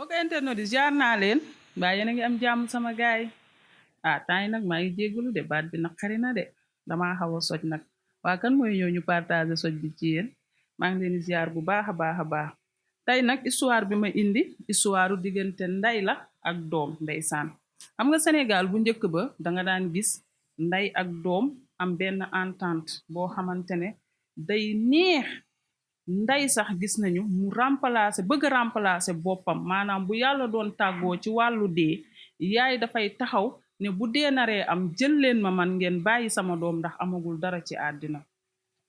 mbokk internet di ziar naa leen mbaa yéen a ngi am jàmm sama gaay temps yi nag maa ngi jéggalu de baat bi naqari na de damaa xaw a soj nag waa kan mooy ñëw ñu partager soj bi ci yéen maa ngi leen di ziar bu baax a baax a baax tey nag histoire bi ma indi histoire diggante nday la ak doom ndeysaan xam nga Sénégal bu njëkk ba danga daan gis nday ak doom am benn entente boo xamante ne day neex nday sax gis nañu mu bëgg remplacer boppam maanaam bu yàlla doon tàggoo ci wàllu dee yaay dafay taxaw ne bu dee naree am jël leen ma man ngeen bàyyi sama doom ndax amagul dara ci àddina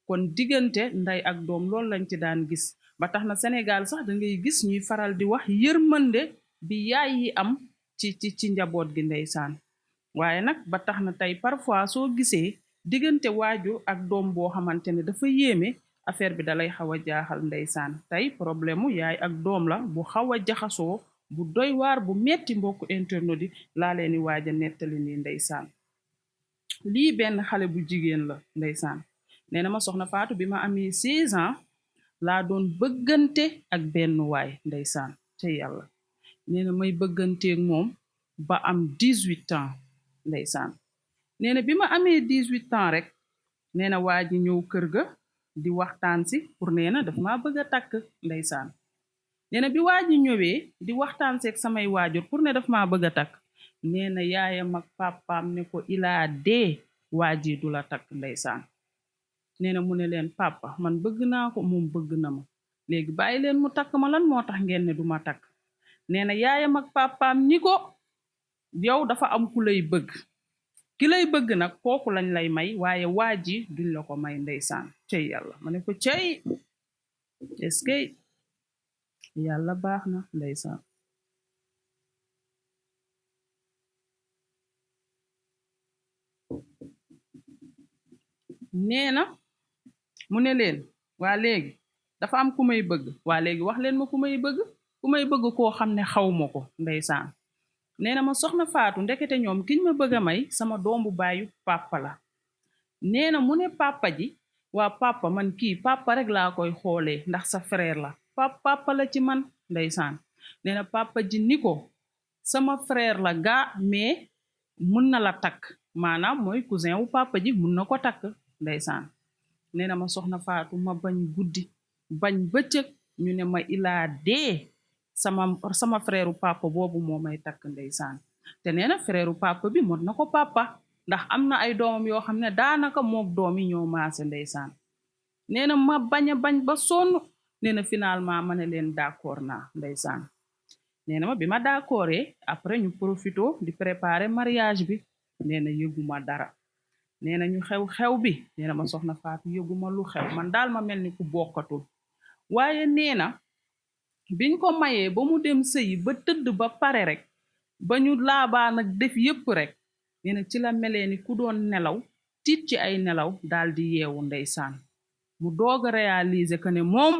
kon diggante nday ak doom loolu lañ ci daan gis ba tax na Sénégal sax da ngay gis ñuy faral di wax yërmande bi yaay yi am ci njaboot gi ndeysaan waaye nag ba tax na tey parfois soo gisee diggante waajur ak doom boo xamante ne dafa yéeme affaire bi dalay xaw a jaaxal ndeysaan tey problème mu yaay ak doom la bu xaw a jaxasoo bu doy waar bu metti mbokku internet yi laa leeni waaja nettali nii ndeysaan lii benn xale bu jigéen la ndeysaan nee na ma soxna Faatu bi ma amee 16 ans laa doon bëggante ak benn waay ndeysaan te yàlla nee na may bëgganteeg moom ba am 18 ans ndeysaan nee na bi ma amee 18 ans rek nee na waa ji ñëw kër ga di waxtaan si pour nee na daf maa bëgg a takk ndeysaan nee na bi waa ji ñëwee di waxtaan seeg samay waajur pour ne daf maa bëgg a takk nee na yaayam ak papaam ne ko ilaa dee waa ji du la takk ndeysaan nee na mu ne leen papa man bëgg naa ko moom bëgg na ma léegi bàyyi leen mu takk ma lan moo tax ngeen ne du ma takk nee na yaayam ak papaam ni ko yow dafa am ku lay bëgg ki lay bëgg nag kooku lañ lay may waaye waa ji duñ la ko may ndeysaan cey yàlla ma ne ko cey est-ce que yàlla baax na ndeysaan nee na mu ne leen waa léegi dafa am ku may bëgg waa léegi wax leen ma ku may bëgg koo xam ne xaw ma ko ndeysaan nee na ma soxna Faatu ndekete ñoom kiñ ma bëgg a may sama doombu baayu papa la nee na mu ne papa ji waa papa man kii papa rek laa koy xoolee ndax sa frère la papa la ci man ndeysaan nee na papa ji ni ko sama frère la gaa mais mun na la takk maanaam mooy cousin wu papa ji mun na ko takk ndeysaan nee na ma soxna Faatu ma bañ guddi bañ bëccëg ñu ne ma ilaa dee sama frère papa boobu moo may takk ndeysaan te nee na frère papa bi mot na ko papa ndax am na ay doomam yoo xam ne daanaka mook doom yi ñoo maase ndeysaan nee na ma bañ a bañ ba sonn nee na finalement ma ne leen d'accord naa ndeysaan nee na ma bi ma d'accordee après ñu profito di préparer mariage bi nee na yëguma dara nee na ñu xew bi nee na ma soxna Faatu yëguma lu xew man daal ma mel ni ku bokkatul waaye nee na biñ ko mayee ba mu dem sëyi ba tëdd ba pare rek ba ñu laabaa nag def yépp rek nee na ci la melee ni ku doon nelaw tiit ci ay nelaw daal di yeewu ndeysaan mu doog a réaliser que ne moom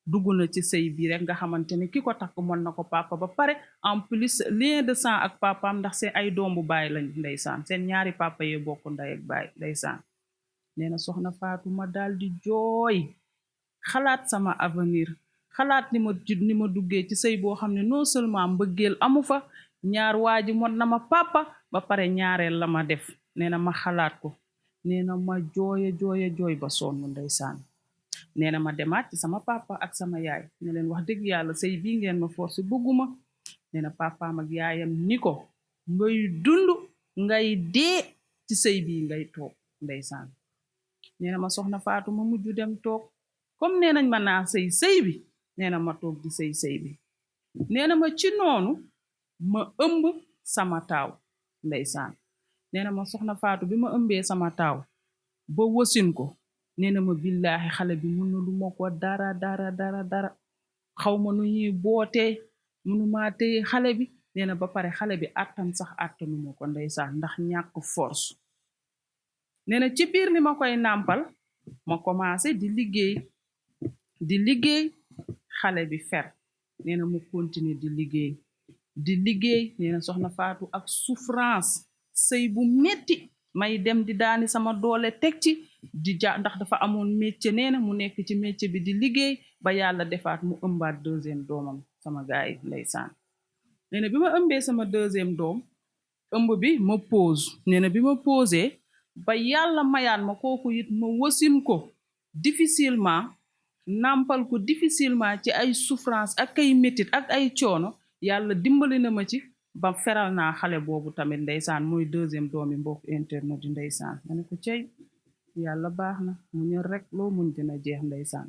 dugg na ci sëy bi rek nga xamante ne ki ko takk mën na ko papa ba pare en plus lien de sang ak papaam ndax seen ay doom bu baay lañ ndeysaan seen ñaari papa yee bokk ndey ak baay ndeysaan nee na soxna Faatu ma daal di jooy xalaat sama avenir xalaat ni ma duggee ci sëy boo xam ne non seulement mbëggeel amu fa ñaar waa ji mot na ma papa ba pare ñaareel la ma def nee na ma xalaat ko nee na ma jooy ba sonn ndeysaan nee na ma demaat ci sama papa ak sama yaay ne leen wax dëgg yàlla sëy bii ngeen ma forcé bëgguma nee na papaam ak yaayam ni ko ngay dund ngay dee ci sëy bii ngay toog ndeysaan nee na ma soxna Faatu ma mujj dem toog comme nee nañ ma naa sëy bi nee na ma toog di sëy bi nee na ma ci noonu ma ëmb sama taaw ndeysaan nee na ma soxna Faatu bi ma ëmbee sama taaw ba wasin ko nee na ma billaahi xale bi mun na lu ma ko dara xaw ma nu ñuy bootee munuma téye xale bi nee na ba pare xale bi àttan sax àttanu ma ko ndeysaan ndax ñàkk force nee na ci biir li ma koy nàmpal ma commencé di liggéey xale bi fer nee na mu continuer di liggéey nee na soxna Faatu ak souffrance sëy bu metti may dem di daani sama doole teg ci ndax dafa amoon métier nee na mu nekk ci métier bi di liggéey ba yàlla defaat mu ëmbaat deuxième doomam sama gaay ndeysaan nee na bi ma ëmbee sama deuxième doom ëmb bi ma pause nee na bi ma posé ba yàlla mayaan ma kooku it ma wasin ko difficilement nàmpal ko difficilement ci ay souffrance ak ay métit ak ay coono yàlla dimbali na ma ci ba feral naa xale boobu tamit ndeysaan mooy deuxième doomi mbokk internet di ndeysaan ma ne ko cey yàlla baax na mu ñër rek loo muñ dina jeex ndeysaan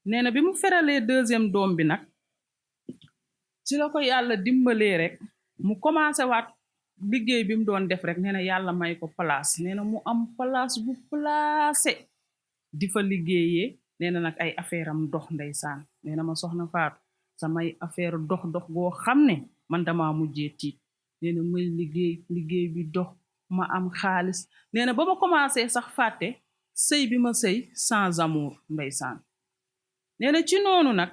nee na bi mu feralee deuxième doom bi nag ci la ko yàlla dimbalee rek mu commencé waat liggéey bi mu doon def rek nee na yàlla may ko place nee na mu am place bu placé di fa liggéeyee nee na nag ay affaire am dox ndeysaan nee na ma soxna Faatu samay affaire dox goo xam ne man dama mujjee tiit nee na muy liggéey bi dox ma am xaalis nee na ba ma commencé sax fàtte sëy bi ma sëy sans amour ndeysaan nee na ci noonu nag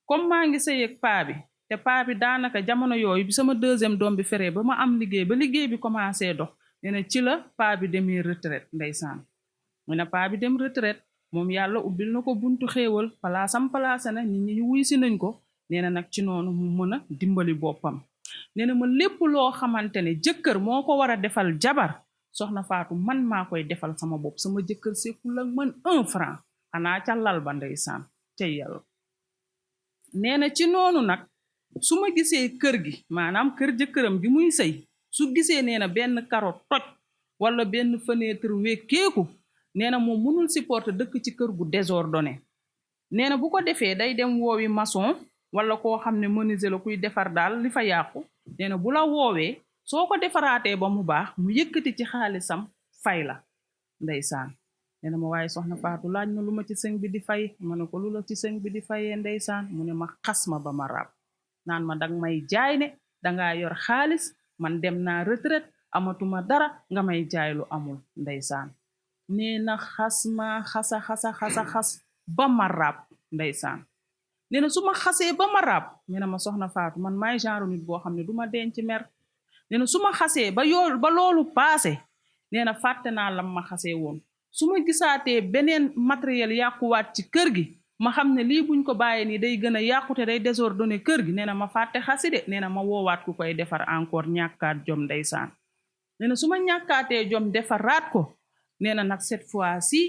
comme maa ngi sëy ak paa bi te paa bi daanaka jamono yooyu bi sama deuxième doom bi feree ba ma am liggéey ba liggéey bi commencé dox nee na ci la paa bi demee retraite ndeysaan mu ne paa bi dem retraite moom yàlla ubbil na ko buntu xéewal palaasam palaase na nit ñi wuy si nañ ko nee na nag ci noonu mu mën a dimbali boppam nee na ma lépp loo xamante ne jëkkër moo ko war a defal jabar soxna Faatu man maa koy defal sama bopp sama jëkkër sekkul ak man 1 franc xanaa ca lal ba ndeysaan ca yàlla nee na ci noonu nag su ma gisee kër gi maanaam kër jëkkëram gi muy sëy su gisee nee na benn karo toj wala benn fenêtre wekkeeku nee na moom mënul supporter dëkk ci kër gu désordonné nee na bu ko defee day dem woowi maçon wala koo xam ne menuisier la kuy defar daal li fa yàqu nee na bu la woowee soo ko defaraatee ba mu baax mu yëkkati ci xaalisam fay la ndeysaan nee na ma waaye soxna Faatu laaj ma lu ma ci sëñ bi di fay ma ne ko lu la ci sëñ bi di fayee ndeysaan mu ne ma xas ma ba ma rab naan ma dang may jaay ne dangaa yor xaalis man dem naa retraite amatuma dara nga may jaay lu amul ndeysaan nee na xas ma xas ba ma rab ndeysaan nee na su ma xasee ba ma rab nee na ma soxna Faatu man maay genre nit boo xam ne du ma denc mer nee na su ma xasee ba loolu paase nee na fàtte naa lam ma xasee woon su ma gisaatee beneen matériel yàquwaat ci kër gi ma xam ne lii buñ ko bàyyee nii day gën a yàqute day désordonné kër gi nee na ma fàtte xasi de nee na ma woowaat ku koy defar encore ñàkkaat jom ndeysaan nee na su ma ñàkkaatee jom defaraat ko nee na nag cette fois-ci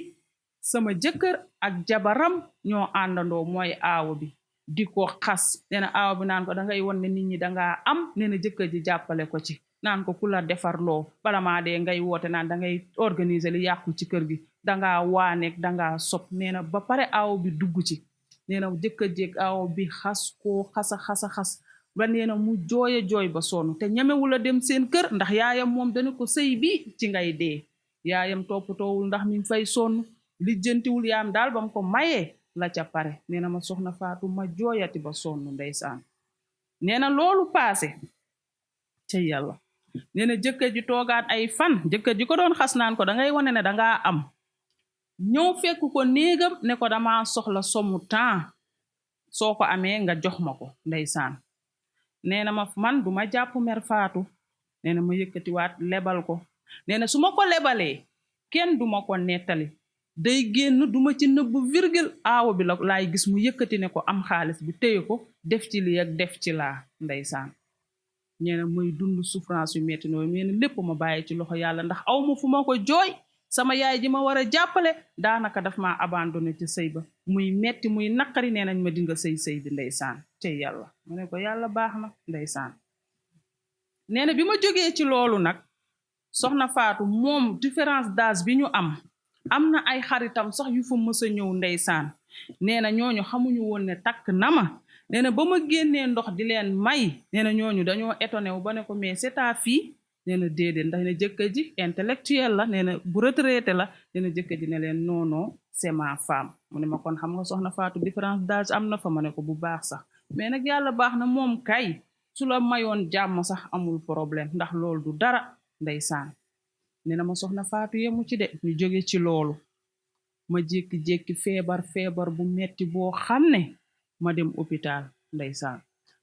sama jëkkër ak jabaram ñoo àndandoo mooy aawo bi di ko xas nee na aawo bi naan ko dangay won ne nit ñi dangaa am nee na jëkkër ji jàppale ko ci naan ko ku la defar loo bala maa dee ngay woote naan dangay organiser li yàqu ci kër gi dangaa waaneeg dangaa sob nee na ba pare aawo bi dugg ci nee na jëkkër jéeg aawo bi xas koo xas ba nee na mu jooy ba sonn te ñemewul a dem seen kër ndax yaayam moom dana ko sëy bi ci ngay dee yaayam toppatoowul ndax mi ngi fay sonn lijjantiwul yaam daal bam ko mayee la ca pare nee na ma soxna Faatu ma jooyati ba sonn ndeysaan nee na loolu paase ca yàlla nee na jëkkër ji toogaat ay fan jëkkër ji ko doon xas naan ko dangay wane ne dangaa am ñëw fekk ko néegam ne ko dama soxla somu temps soo ko amee nga jox ma ko ndeysaan nee na ma man du ma jàpp mer Faatu nee na ma yëkkatiwaat lebal ko nee na su ma ko lebalee kenn duma ko nettali day génn duma ci nëbb virgule aawo bi la laay gis mu yëkkati ne ko am xaalis bi téye ko def ci lii ak def ci laa ndeysaan nee na muy dund souffrance yu metti noonu nee na lépp ma bàyyi ci loxo yàlla ndax aw ma fu ma ko jooy sama yaay ji ma war a jàppale daanaka daf ma abandonné ci sëy ba muy metti muy naqari nee nañ ma dinga sëy bi ndeysaan te yàlla mu ne ko yàlla baax na ndeysaan nee na bi ma jógee ci loolu nag soxna Faatu moom différence d'âge bi ñu am na ay xaritam sax yu fa mës a ñëw ndeysaan nee na ñooñu xamuñu woon ne takk na ma nee na ba ma génnee ndox di leen may nee na ñooñu dañoo étonné wu ba ne ko mais c'est ta fille nee na déedéet ndax ne jëkkër ji intellectuel la nee na bu retraité la nee na jëkkër ji ne leen non non c'est ma femme mu ne ma kon xam nga soxna Faatu différence d'âge am na fa ma ne ko bu baax sax mais nag yàlla baax na moom kay su la mayoon jàmm sax amul problème ndax loolu du dara ndeysaan nee na ma soxna Faatu yemu ci de ñu jóge ci loolu ma jékki-jékki feebar bu metti boo xam ne ma dem hôpital ndeysaan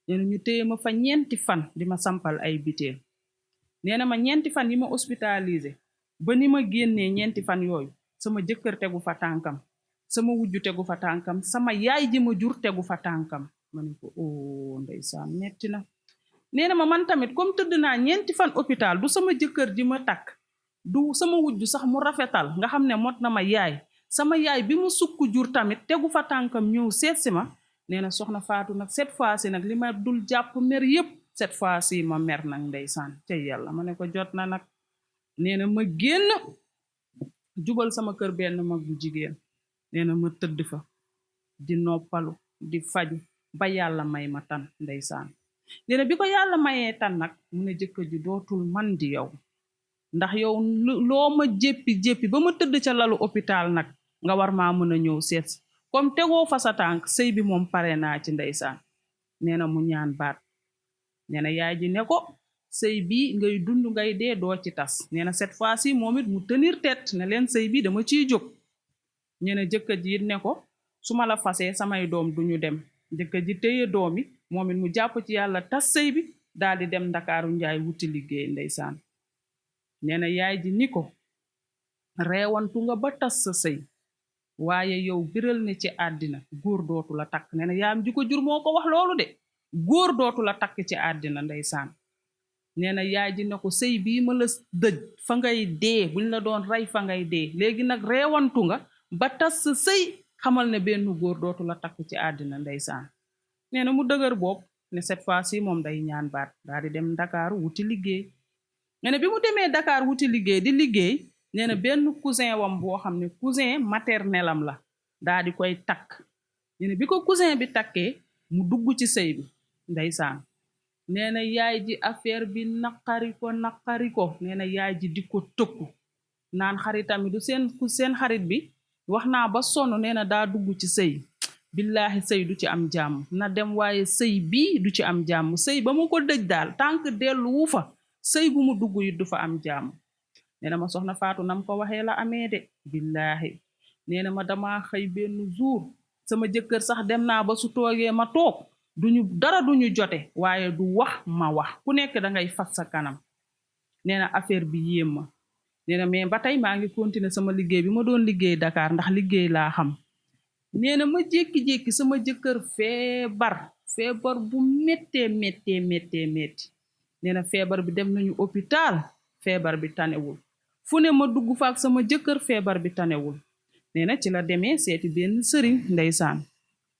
nee na ñu téye ma fa ñeenti fan di ma sampal ay biteel nee na ma ñeenti fan yi ma hospitalisé ba ni ma génnee ñeenti fan yooyu sama jëkkër tegu fa tànkam sama wujju tegu fa tànkam sama yaay ji ma jur tegu fa tànkam ma ne ko oh ndeysaan metti na nee na ma man tamit comme tëdd naa ñeenti fan hôpital du sama jëkkër ji ma takk du sama wujju sax mu rafetal nga xam ne mot na ma yaay sama yaay bi ma sukk jur tamit tegu fa tànkam ñëw seet si ma nee na soxna Faatu nag cette fois ci nag li ma dul jàpp mer yépp cette fois ci ma mer nag ndeysaan ca yàlla ma ne ko jot na nag nee na ma génn jubal sama kër benn mag bu jigéen nee na ma tëdd fa di noppalu di faju ba yàlla may ma tan ndeysaan nee na bi ko yàlla mayee tan nag mu ne jëkkër ji dootul man di yow ndax yow loo ma jéppi ba ma tëdd ca lalu hôpital nag nga war maa mën a ñëw seet comme tegoo fa sa tànk sëy bi moom pare naa ci ndeysaan nee na mu ñaan baat nee na yaay ji ne ko sëy bi ngay dund ngay dee doo ci tas nee na cette fois ci moom it mu tenir tête ne leen sëy bi dama ciy jóg nee na jëkkër ji it ne ko su ma la fasee samay doom duñu dem jëkkër ji téye doom yi moom it mu jàpp ci yàlla tas sëy bi daal di dem ndakaaru njaay wuti liggéey ndeysaan nee na yaay ji ni ko reewantu nga ba tas sa sëy waaye yow biral ne ci àddina góor dootu la takk nee na yaam ji ko jur moo ko wax loolu de góor dootu la takk ci àddina ndeysaan nee na yaay ji ne ko sëy bii ma la dëj fa ngay dee buñ la doon rey fa ngay dee léegi nag reewantu nga ba tas sa sëy xamal ne benn góor dootu la takk ci àddina ndeysaan nee na mu dëgër bopp ne cette fois ci moom day ñaan baat daal di dem Dakar wuti liggéey nee na bi mu demee Dakar wuti liggéey di liggéey nee na benn cousin wam boo xam ne cousin maternel am la daal di koy takk nee na bi ko cousin bi takkee mu dugg ci sëy bi ndeysaan nee na yaay ji affaire bi naqari ko nee na yaay ji di ko tëkku naan xaritam du seen xarit bi wax naa ba sonn nee na daa dugg ci sëy billaahi sëy du ci am jàmm na dem waaye sëy bii du ci am jàmm sëy ba mu ko dëj daal tànk dellu wu fa sëy bu mu dugg yi du fa am jàmm nee na ma soxna Faatu nam ko waxee la amee de billaahi nee na ma dama xëy benn jour sama jëkkër sax dem naa ba su toogee ma toog duñu jote waaye du wax ma wax ku nekk da ngay fas sa kanam nee na affaire bi yéem ma nee na mais ba tey maa ngi continuer sama liggéey bi ma doon liggéey Dakar ndax liggéey laa xam nee na ma jékki-jékki sama jëkkër feebar bu méttee métti nee na feebar bi dem nañu hôpital feebar bi tanewul fu ne ma dugg fa ak sama jëkkër feebar bi tanewul nee na ci la demee seeti benn sëriñ ndeysaan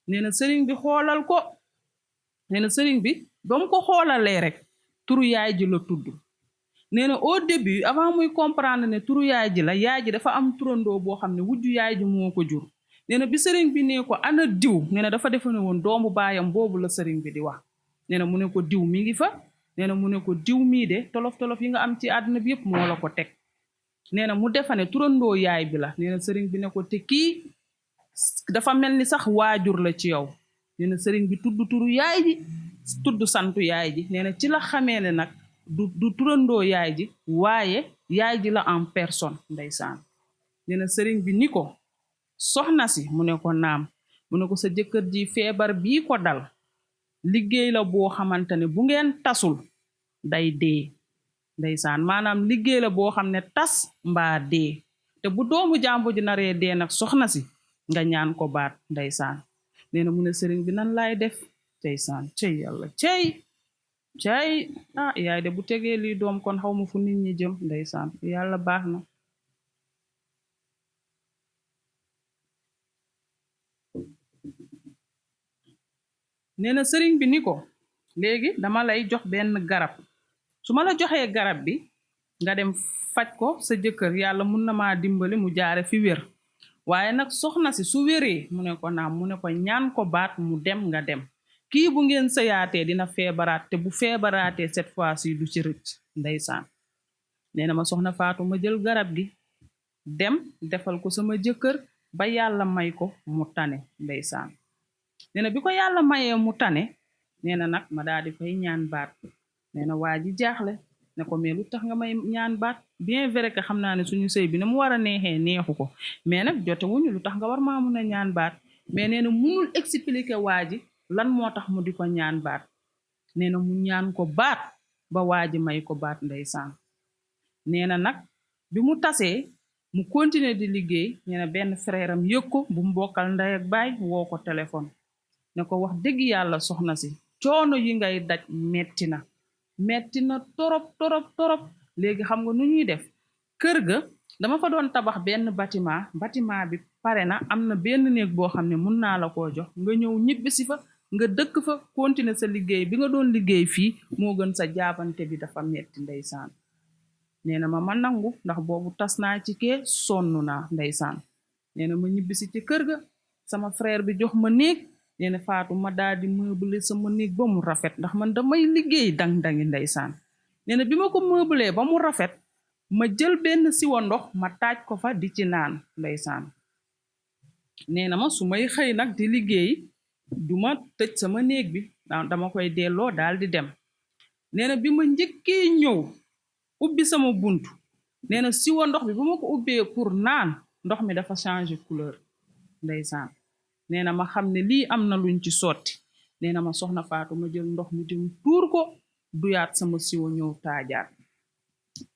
nee na sëriñ bi xoolal ko nee na sëriñ bi ba mu ko xoolalee rek turu yaay ji la tudd nee na au début avant muy comprendre ne turu yaay ji la yaay ji dafa am turandoo boo xam ne wujju yaay ji moo ko jur nee na bi sëriñ bi nee ko ana diw nee na dafa defe ne woon doomu baayam boobu la sëriñ bi di wax nee na mu ne ko diw mi ngi fa nee na mu ne ko diw mii de tolof-tolof yi nga am ci àdduna bi yépp moo la ko teg nee na mu defa ne turandoo yaay bi la nee na sëriñ bi ne ko te kii dafa mel ni sax waajur la ci yow nee na sëriñ bi tudd turu yaay ji tudd santu yaay ji nee na ci la xamee ne nag du turandoo yaay ji waaye yaay ji la en personne ndeysaan nee na sëriñ bi ni ko soxna si mu ne ko naam mu ne ko sa jëkkër ji feebar bii ko dal liggéey la boo xamante ne bu ngeen tasul day dee ndeysaan maanaam liggéey la boo xam ne tas mbaa dee te bu doomu jàmbur ji naree dee nag soxna si nga ñaan ko baat ndeysaan nee na mu ne sëriñ bi nan laay def ndeysaan cey yàlla cey yaay de bu tegee lii doom kon xaw ma fu nit ñi jëm ndeysaan yàlla baax na nee na sëriñ bi ni ko léegi dama lay jox benn garab su ma la joxee garab bi nga dem faj ko sa jëkkër yàlla mun na maa dimbali mu jaare fi wér waaye nag soxna si su wéree mu ne ko naam mu ne ko ñaan ko baat mu dem nga dem kii bu ngeen sëyaatee dina feebaraat te bu feebaraatee cette fois-ci du ci rëcc ndeysaan nee na ma soxna Faatu ma jël garab gi dem defal ko sama jëkkër ba yàlla may ko mu tane ndeysaan nee na bi ko yàlla mayee mu tane nee na nag ma daal di koy ñaan baat nee na waa ji jaaxle ne ko mais lu tax nga may ñaan baat bien vrai que xam naa ne suñu sëy bi na mu war a neexee neexu ko mais nag jote wuñu lu tax nga war maa mun a ñaan baat mais nee na munul expliquer waa ji lan moo tax mu di ko ñaan baat nee na mu ñaan ko baat ba waa ji may ko baat ndeysaan nee na nag bi mu tasee mu continuer di liggéey nee na benn frère am yëg ko bu mu bokkal ndey ak baay woo ko téléphone ne ko wax dëgg yàlla soxna si coono yi ngay daj metti na torop torop torop léegi xam nga nu ñuy def kër ga dama fa doon tabax benn bâtiment bi pare na am na benn néeg boo xam ne mun naa la koo jox nga ñëw ñibbisi fa nga dëkk fa continuer sa liggéey bi nga doon liggéey fii moo gën sa jaabante bi dafa metti ndeysaan nee na ma nangu ndax boobu tas naa ci kee sonn naa ndeysaan nee na ma ñibbisi ci kër ga sama frère bi jox ma néeg nee na Faatu ma daal di meubler sama néeg ba mu rafet ndax man damay liggéey dang-dangi ndeysaan nee na bi ma ko meubler ba mu rafet ma jël benn siwa ndox ma taaj ko fa di ci naan ndeysaan nee na ma su may xëy nag di liggéey duma tëj sama néeg bi dama koy delloo daal di dem nee na bi ma njëkkee ñëw ubbi sama buntu nee na siwa ndox bi bu ma ko ubbee pour naan ndox mi dafa changer couleur ndeysaan nee na ma xam ne lii am na luñ ci sotti nee na ma soxna Faatu ma jël ndox mi dem tuur ko duyaat sama siwa ñëw taajaat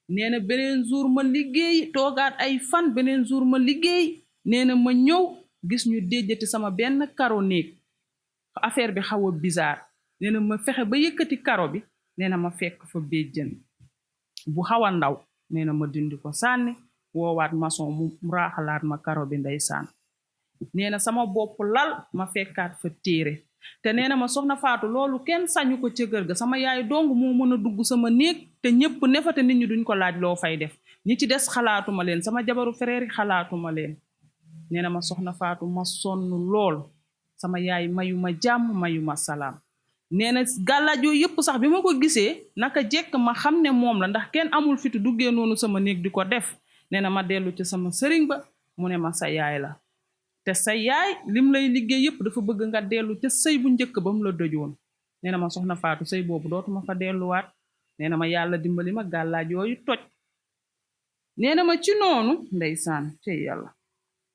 nee na beneen jour ma liggéey toogaat ay fan beneen jour ma liggéey nee na ma ñëw gis ñu déjjati sama benn karo néeg affaire bi xaw a bizarre nee na ma fexe ba yëkkati karo bi nee na ma fekk fa béjjën bu xaw a ndaw nee na ma dindi ko sànni woowaat maçon mu raaxalaat ma karo bi ndeysaan nee na sama bopp lal ma fekkaat fa téere te nee na ma soxna Faatu loolu kenn sañu ko ca kër ga sama yaay dong moo mën a dugg sama néeg te ñëpp nefate nit ñi duñ ko laaj loo fay def ñi ci des xalaatuma leen sama jabaru frère yi xalaatuma leen nee na ma soxna Faatu ma sonn lool sama yaay mayu ma jàmm mayu ma salaam nee na gàllaaj yooyu yëpp sax bi ma ko gisee naka jekk ma xam ne moom la ndax kenn amul fitu duggee noonu sama néeg di ko def nee na ma dellu ci sama sëriñ ba mu ne ma sa yaay la te sa yaay lim lay liggéey yëpp dafa bëgg nga dellu ca sëy bu njëkk ba mu la dëjoon nee na ma soxna Faatu sëy boobu dootuma fa delluwaat nee na ma yàlla dimbali ma gàllaaj yooyu toj nee na ma ci noonu ndeysaan ci yàlla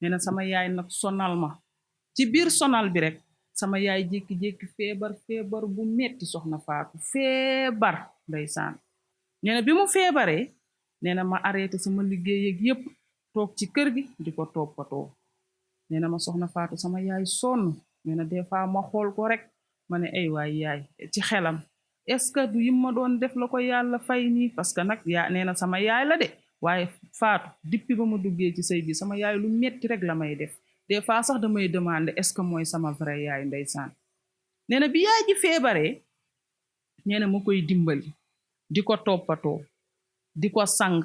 nee na sama yaay nag sonal ma ci biir sonal bi rek sama yaay jékki-jékki feebar bu metti soxna Faatu feebar ndeysaan nee na bi mu feebaree nee na ma arrêté sama liggéey ak yépp toog ci kër gi di ko toppatoo nee na ma soxna Faatu sama yaay sonn nee na des fois ma xool ko rek ma ne ay waay yaay ci xelam est-ce que du yim ma doon def la ko yàlla fay nii parce que nag yaa nee na sama yaay la de waaye Faatu depuis ba ma duggee ci sëy bi sama yaay lu metti rek la may def des fois sax damay demander est-ce que mooy sama vrai yaay ndeysaan nee na bi yaay ji feebaree nee na ma koy dimbali di ko toppatoo di ko sang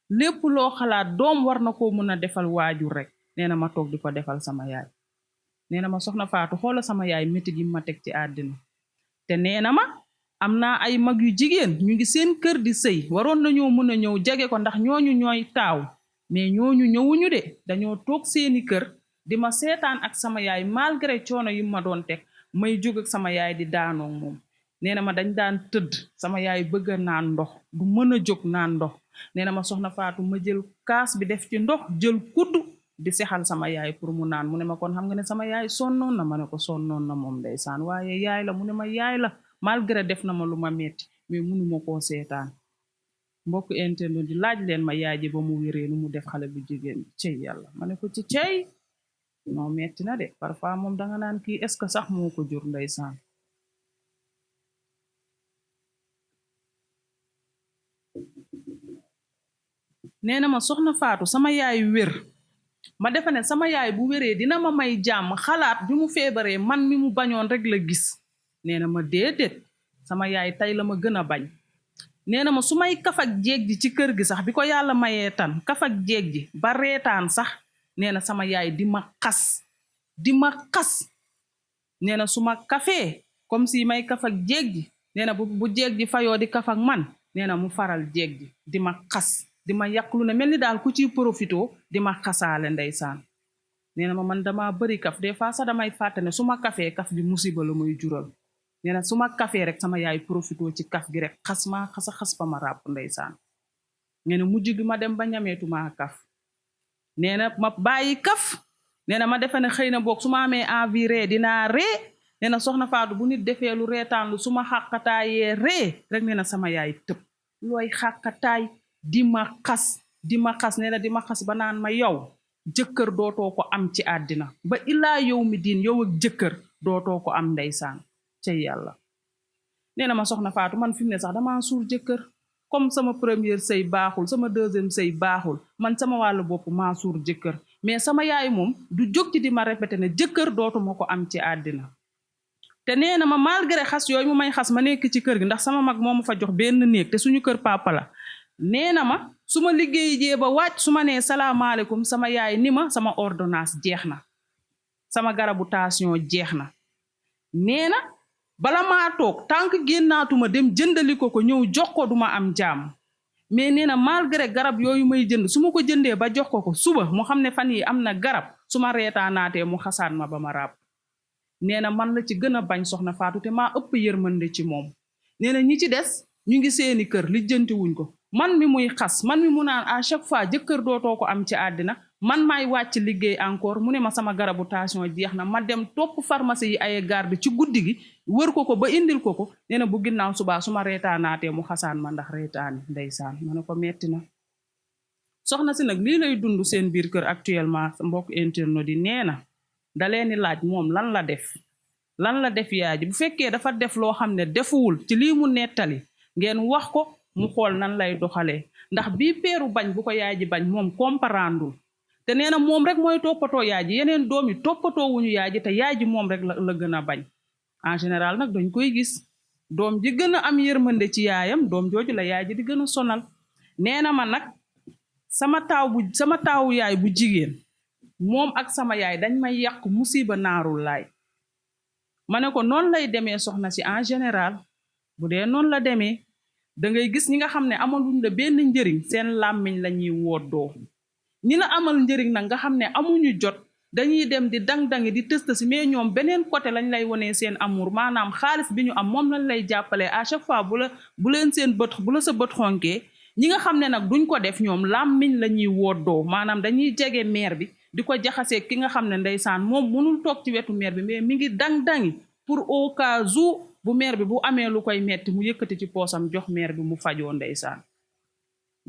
lépp loo xalaat doom war na koo mën a defal waajur rek nee na ma toog di ko defal sama yaay nee na ma soxna Faatu xoola sama yaay métit yi ma teg ci àddina te nee na ma am naa ay mag yu jigéen ñu ngi seen kër di sëy waroon nañoo mën a ñëw jege ko ndax ñooñu ñooy taaw mais ñooñu ñëwuñu de dañoo toog seeni kër di ma seetaan ak sama yaay malgré coono yi ma doon teg may jóg ak sama yaay di daanoo moom nee na ma dañ daan tëdd sama yaay bëgg a naan ndox du mën a jóg naan ndox nee na ma soxna Faatu ma jël kaas bi def ci ndox jël kudd di sexal sama yaay pour mu naan mu ne ma kon xam nga ne sama yaay sonnoon na ma ne ko sonnoon na moom ndeysaan waaye yaay la mu ne ma yaay la malgré def na ma lu ma metti mais mënuma koo seetaan mbokk internet di laaj leen ma yaay ji ba mu wéree nu mu def xale bu jigéen bi cey yàlla ma ne ko ci cey non metti na de parfois moom danga naan kii est-ce que sax moo ko jur ndeysaan nee na ma soxna Faatu sama yaay wér ma defe ne sama yaay bu wéree dina ma may jàmm xalaat bi mu feebaree man mi mu bañoon rek la gis nee na ma déedéet sama yaay tey la ma gën a bañ nee na ma su may kaf ak jeeg ji ci kër gi sax bi ko yàlla mayee tan kaf ak jeeg ji ba reetaan sax nee na sama yaay di ma xas nee na su ma kafee comme si may kaf ak jeeg ji nee na bu jeeg ji fayoo di kaf ak man nee na mu faral jeeg ji di ma xas di ma yàq lu ne mel ni daal ku ciy profitoo di ma xasaale ndeysaan nee na ma man dama bari kaf des fois sax damay fàtte ne su ma kafee kaf bi musiba la muy jural nee na su ma kafee rek sama yaay profitoo ci kaf gi rek xas ma xas ba ma ràpp ndeysaan nee na mujj gi ma dem ba ñameetuma kaf nee na ma bàyyi kaf nee na ma defe ne xëy na boog su ma amee envie ree dinaa ree nee na soxna Faatu bu nit defee lu reetaan lu su ma xàqataayee ree rek nee na sama yaay tëb looy xàqataay di ma xas di ma xas nee na di ma xas ba naan ma yow jëkkër dootoo ko am ci àddina ba illaa yow mi diin yow ak jëkkër dootoo ko am ndeysaan cay yàlla nee na ma soxna Faatu man fi mu ne sax damaa suur jëkkër comme sama première sëy baaxul sama deuxième sëy baaxul man sama wàllu bopp maa suur jëkkër mais sama yaay moom du jóg ci di ma répété ne jëkkër dootuma ko am ci àddina te nee na ma malgré xas yooyu mu may xas ma nekk ci kër gi ndax sama mag moo ma fa jox benn néeg te suñu kër papa la nee na ma su ma liggéey jee ba wàcc su ma nee salaamaaleykum sama yaay ni ma sama ordonnance jeex na sama garabu tension jeex na nee na bala maa toog tànk génnaatuma dem jëndali ko ñëw jox ko duma am jàmm mais nee na malgré garab yooyu may jënd su ma ko jëndee ba jox ko suba mu xam ne fan yi am na garab su ma reetaanaatee mu xasaan ma ba ma ràbb nee na man la ci gën a bañ soxna Faatu te maa ëpp yërmande ci moom nee na ñi ci des ñu ngi seeni kër lijjanti wuñ ko man mi muy xas man mi mu naan à chaque fois jëkkër dootoo ko am ci àddina man maay wàcc liggéey encore mu ne ma sama garabu tension jeex na ma dem topp pharmacie yi ay garde ci guddi gi wër ko ba indil ko nee na bu ginnaaw subaa su ma reetaanaatee mu xasaan ma ndax reetaani ndeysaan ma ne ko metti na soxna si nag lii lay dund seen biir kër actuellement mbokk internet di nee na da leeni laaj moom lan la def yaay ji bu fekkee dafa def loo xam ne defuwul ci lii mu nettali ngeen wax ko mu xool nan lay doxalee ndax bii peeru bañ bu ko yaay ji bañ moom comprendul te nee na moom rek mooy toppatoo yaay ji yeneen doom yi toppatoo wuñu yaay ji te yaay ji moom rek la gën a bañ en général nag dañ koy gis doom ji gën a am yërmande ci yaayam doom jooju la yaay ji di gën a sonal nee na ma nag sama taawu yaay bu jigéen moom ak sama yaay dañ may yàq musiba naarul laay ma ne ko noonu lay demee soxna si en général bu dee noonu la demee da ngay gis ñi nga xam ne amaluñ la benn njëriñ seen làmmiñ la ñuy woddoo ñi la amal njëriñ nag nga xam ne amuñu jot dañuy dem di dang-dangi di tëst si mais ñoom beneen côté lañ lay wonee seen amour maanaam xaalis bi ñu am moom lañ lay jàppale à chaque fois bu leen seen bët bu la sa bët xonkee ñi nga xam ne nag duñ ko def ñoom làmmiñ la ñuy woddoo maanaam dañuy jege meer bi di ko jaxasee ki nga xam ne ndeysaan moom mënul toog ci wetu meer bi mais mi ngi dang-dangi pour au cas où bu meer bi bu amee lu koy metti mu yëkkati ci poosam jox meer bi mu fajoo ndeysaan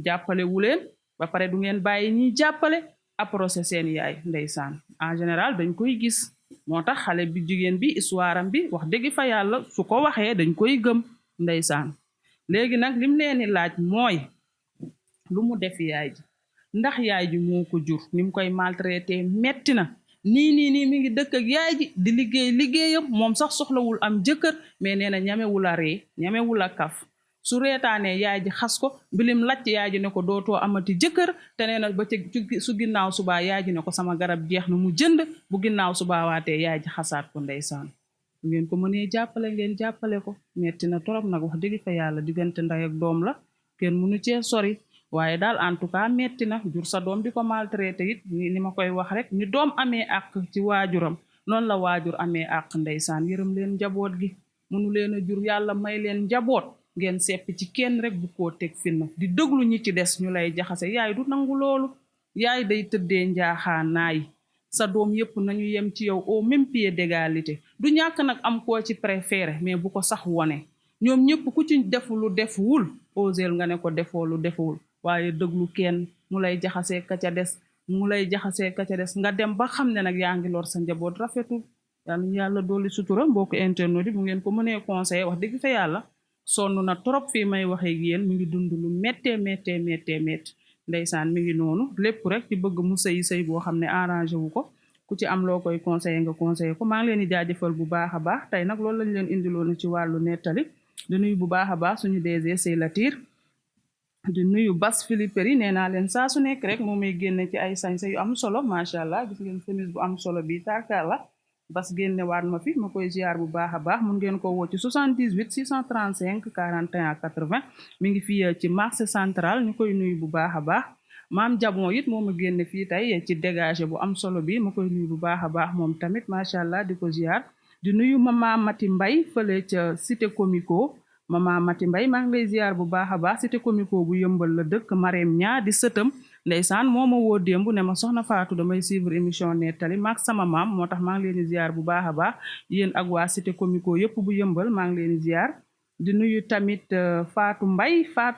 jàppale wu leen ba pare du ngeen bàyyi ñiy jàppale approché seen yaay ndeysaan en général dañ koy gis moo tax xale bi jigéen bi histoire am bi wax dëgg fa yàlla su ko waxee dañ koy gëm ndeysaan léegi nag lim leeni laaj mooy lu mu def yaay ji ndax yaay ji moo ko jur ni mu koy maltraité metti na nii mi ngi dëkk ak yaay ji di liggéeyam moom sax soxlawul am jëkkër mais nee na ñamewul a ree ñamewul a kaf su reetaanee yaay ji xas ko bilim lacc yaay ji ne ko dootoo amati jëkkër te nee na ba ci su ginnaaw subaa yaay ji ne ko sama garab jeex na mu jënd bu ginnaaw subaa waatee yaay ji xasaat ko ndeysaan ngeen ko mënee jàppale ngeen jàppale ko metti na torop nag wax dëgg fa yàlla diggante ndey ak doom la kenn mënu cee sori waaye daal en tout cas metti na jur sa doom di ko maltraité it ni ma koy wax rek ni doom amee àq ci waajuram noonu la waajur amee àq ndeysaan yërëm leen njaboot gi mënu leen a jur yàlla may leen njaboot ngeen seppi ci kenn rek bu koo teg finna di déglu ñi ci des ñu lay jaxase yaay du nangu loolu yaay day tëddee njaaxaanaay sa doom yépp nañu yem ci yow au même pied d'égalité du ñàkk nag am koo ci préféré mais bu ko sax wone ñoom ñëpp ku ci defu lu defuwul osel nga ne ko defoo lu defuwul waaye déglu kenn mu lay jaxasee ka ca des nga dem ba xam ne nag yaa ngi lor sa njaboot rafetul yàlla dooli sutura mbokk internet yi bu ngeen ko mënee conseiller wax dëgg fa yàlla sonn na trop fii may waxee ak yéen mi ngi dund lu méttee ndeysaan mi ngi noonu lépp rek ci bëgg mu sëy boo xam ne arrangé wu ko ku ci am loo koy conseiller nga conseiller ko maa ngi leen di jaajëfal bu baax a baax tey nag loolu lañ leen indiloon ci wàllu nettali di nuyu bu baax a baax suñu DG Sey Latir di nuyu Bas Filiperi nee naa leen saa su nekk rek moo may génne ci ay sañse yu am solo macha allah gis ngeen chemise bu am solo bi taakaar la Bas génne waat ma fi ma koy ziar bu baax a baax mun ngeen ko woo ci 78 635 41 80 mi ngi fii ci marché central ñu koy nuyu bu baax a baax maam Jabon it moo ma génne fii tey ci dégagé bu am solo bi ma koy nuyu bu baax a baax moom tamit macha allah di ko ziar di nuyu mama Mati Mbay fële ca cité comico mama Mati Mbay maa ngi lay ziar bu baax a baax cité comico bu yëmbal la dëkk Marème ñaa di sëtam ndeysaan moo ma woo démb ne ma soxna Faatu damay suivre émission nettali maak sama maam moo tax maa ngi leen di ziar bu baax a baax yéen ak waa cité comico yëpp bu yëmbal maa ngi leen di ziar di nuyu tamit Fatou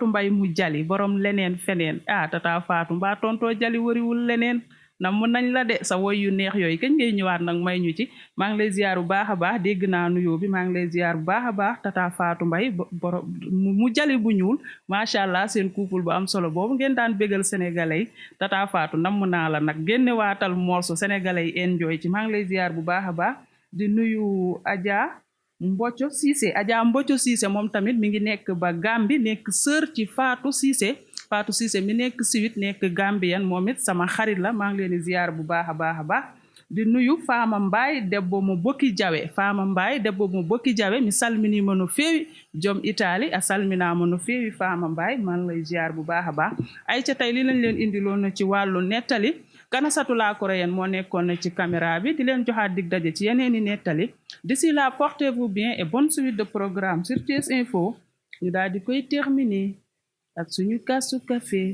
Mbay mu jali borom leneen feneen tata Fatou mbaa tontoo jali wariwul leneen nam mu nañ la de sa woy yu neex yooyu kañ ngay ñëwaat nag may ñu ci maa ngi lay ziar bu baax a baax dégg naa nuyoo bi maa ngi lay ziar bu baax a baax tata Fatou Mbay borom mu jali bu ñuul macha allah seen couple bu am solo boobu ngeen daan bégal sénégalais yi tata Fatou nam naa la nag génne waatal morso sénégalais yi enjoy ci maa ngi lay ziar bu baax a baax di nuyu Adja Mbocco Cissé moom tamit mi ngi nekk ba Gambie nekk sœur ci Fatou Cissé mi nekk Suisse nekk Gambien moom it sama xarit la maa ngi leen di ziar bu baax a baax a baax di nuyu Fama Mbaye debbo mo bokki jawe mi salminima no feewi joom Italie a salminama no feewi Fama Mbaye maa ngi lay ziar bu baax a baax ay ca tey li lañ leen indiloon na ci wàllu nettali Kanasatou la Coréenne moo nekkoon na ci caméra bi di leen joxaat dig daje ci yeneeni nettali d'ici là portez-vous bien et bonne suite de programme sur Thiès Info ñu daal di koy terminer ak suñu kaasu café